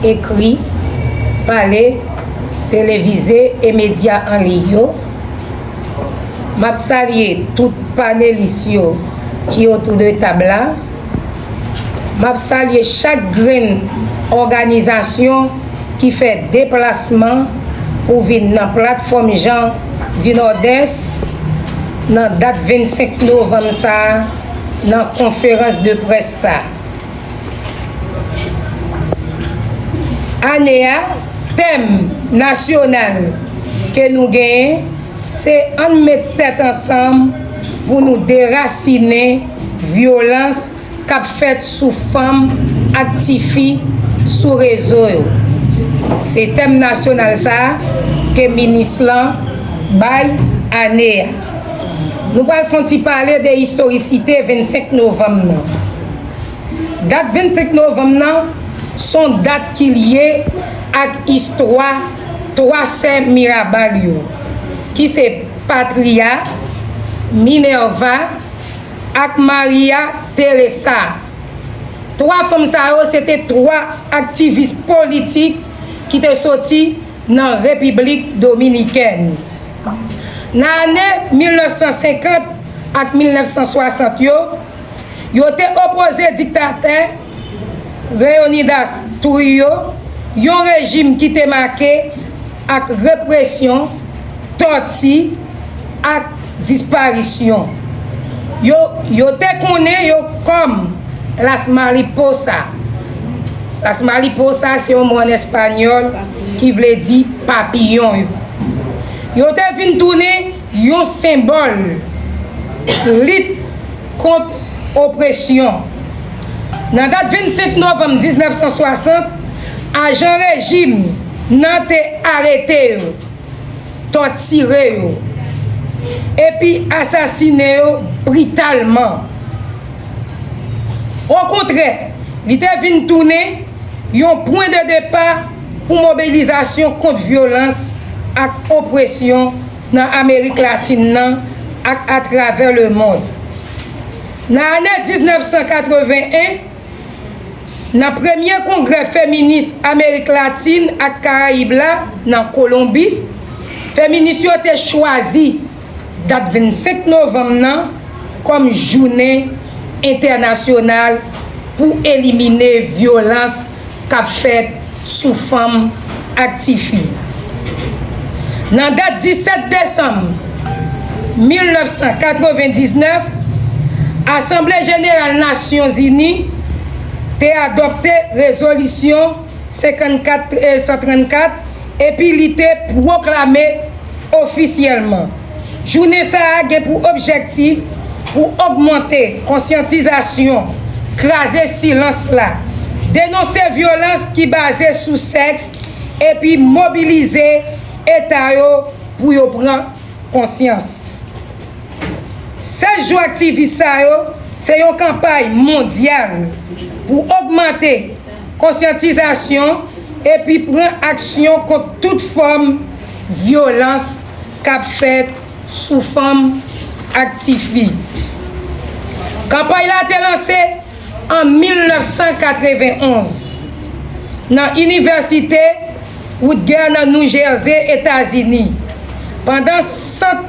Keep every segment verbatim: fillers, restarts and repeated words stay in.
ekri, pale, televize e medya an liy yo. M ap salye tout panelis yo ki otou de tab la. M ap salye chak grenn òganizasyon ki fè deplasman pou vin nan platfòm Jan di Nòdès nan dat vennsenk novanm sa a, nan konferans de près sa. Ane a, tèm nasyonal ke nou genyen, se ann met tèt ansanm pou nou derasinen vyolans k ap fèt sou fanm ak tifi sou rezo yo. Se tèm nasyonal sa a ke minis lan bay ane a. Nou pral fè yon ti pale de istorisite vennsenk novanm nan. Dat vennsenk novanm nan se yon dat ki lye ak istwa twa sè Mirabal yo, ki se Patria, Minerva ak Maria Teresa. Twa fanm sa yo se te twa aktivis politik ki te soti nan Repiblik Dominikèn. Nan ane mil nèf san senkant ak mil nèf san swasant yo, yo te opoze diktatè Leonidas Trujillo, yon rejim ki te make ak represyon, tòti ak disparisyon. Yo, yo te konnen yo kòm Las Mariposa. Las Mariposa se yon mo an espanyòl ki vle di papiyon yo. Yo te vin tounen yon senbòl lit kont opresyon. Nan dat vennsenk novanm diznèf san swasant, ajan rejim nan te arete yo, tòtire yo, epi asasinen yo britalman. Okontrè, li te vin tounen yon pwen de depa pou mobilizasyon kont vyolans ak opresyon nan Amerik Latin nan ak atravè lemonn. Nan ane diznèf san katreven en, nan premye kongrè feminis Amerik Latin ak Karayib la nan Kolonbi, feminis yo te chwazi dat vennsenk novanm nan kòm jounen entènasyonal pou elimine vyolans k ap fèt sou fanm ak tifi. Nan dat disèt desanm mil nèf san katrevendiznèf, Asanble Jeneral Nasyonzini te adopte rezolisyon senkannkat, eh, san trannkat, epi li te pwoklame ofisyèlman. Jounen sa a gen pou objektif pou ogmante konsyantizasyon, kraze silans la, denonse vyolans ki baze sou sèks, epi mobilize eta yo pou yo pran konsyans. Sèz jou aktivis sa yo se yon kanpay mondyal pou ogmante konsyantizasyon epi pran aksyon kont tout fòm vyolans k ap fèt sou fanm ak tifi. Kanpay la te lanse an mil nèf san katreven onz nan Inivèsite Rutgers nan New Jersey, Etazini, pandan Sant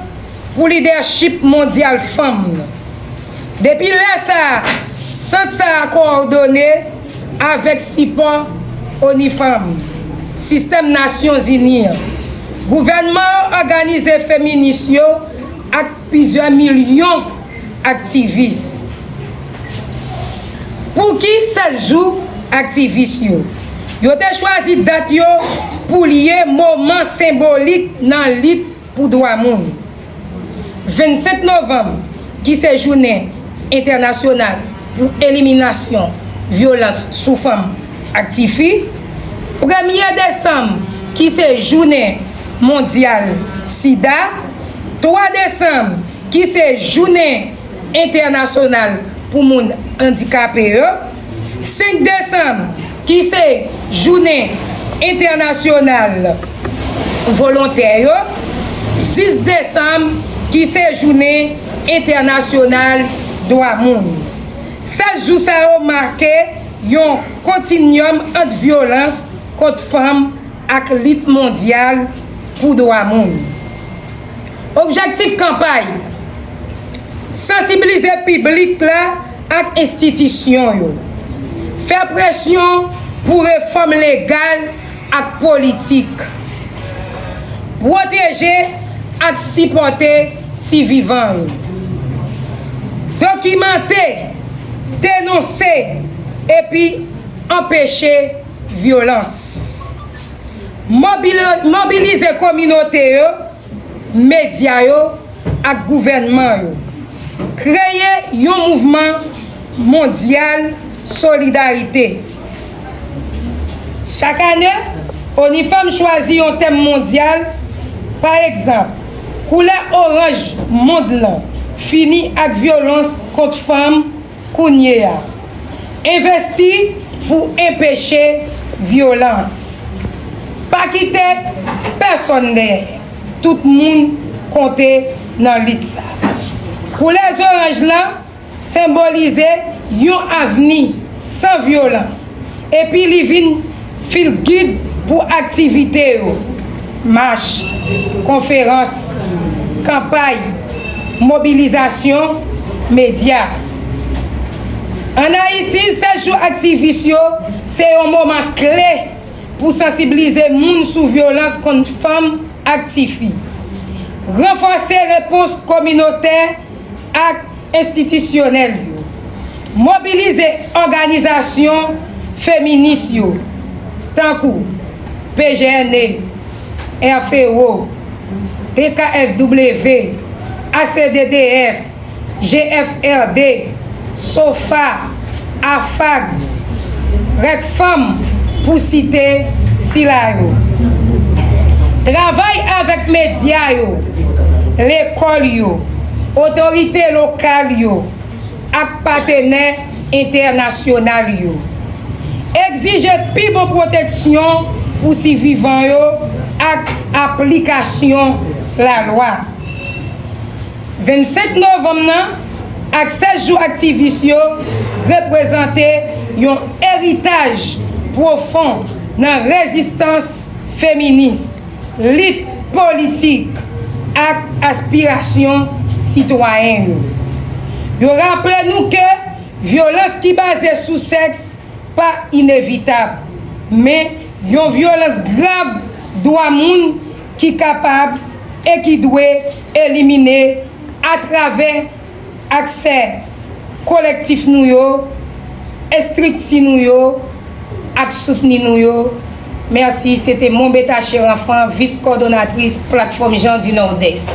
pou Lidèchip Mondyal Fanm nan. Depi lè sa a, sant sa a kowòdone avèk sipò ONIFAM, sistèm Nasyonzini an. Gouvènman yo òganize feminis yo ak plizyè milyon aktivis. Pouki sèz jou aktivis yo? Yo te chwazi dat yo pou lye moman senbolik nan lit pou dwa moun. Vennsenk novanm, ki se jounen entènasyonal pou eliminasyon vyolans sou fanm ak tifi, premye desanm, ki se jounen mondyal sida, twa desanm, ki se jounen entènasyonal pou moun andikape yo, senk desanm, ki se jounen entènasyonal volontè yo, dis desanm, ki se jounen entènasyonal dwa moun. Sèz jou sa yo make yon kontinyòm ant vyolans kont fanm ak lit mondyal pou dwa moun. Objektif kanpay: sansibilize piblik la ak enstitisyon yo. Fè presyon pou refòm legal ak politik. Pwoteje ak sipòte sivivan yo. Dokimante, denonse epi anpeche vyolans. Mobili-, mobilize kominote yo, medya yo ak gouvènman yo. Kreye yon mouvman mondyal solidarite. Chak ane, ONIFEM chwazi yon tèm mondyal. Pa egzanp, koulè oranj mond lan: fini ak vyolans kont fanm kounye a. Envesti pou enpeche vyolans. Pa kite pèsonn dèyè. Tout moun konte nan lit sa. Koulè zoranj lan senbolize yon avni san vyolans, epi li vin fil gid pou aktivite yo: mach, konferans, kanpay, mobilizasyon, medya. Ann Ayiti, sèt jou aktivis yo se yon moman kle pou sansibilize moun sou vyolans kont fanm ak tifi, ranfòse repons kominotè ak enstitisyonèl yo, mobilize òganizasyon feminis yo, tankou P G N E, R F E O, T K F W, A C D D F, G F R D, SOFA, AFAG, REKFAM, pou site sila yo. Travay avèk medya yo, lekòl yo, otorite lokal yo, ak patnè entènasyonal yo. Egzije pi bon pwoteksyon pou sivivan yo ak aplikasyon lalwa. Vennsenk novanm nan ak sèt jou aktivis yo reprezante yon eritaj pwofon nan rezistans feminis, lit politik ak aspirasyon sitwayen yo. Yo raple nou ke vyolans ki baze sou sèks pa inevitab, men yon vyolans grav dwa moun ki kapab e ki dwe elimine atravè aksè kolektif nou yo, estrikti nou yo, ak soutni nou yo. Mèsi, se te Monbeta Cheranfan, vis kòdonatris Platfòm Jan di Nòdès.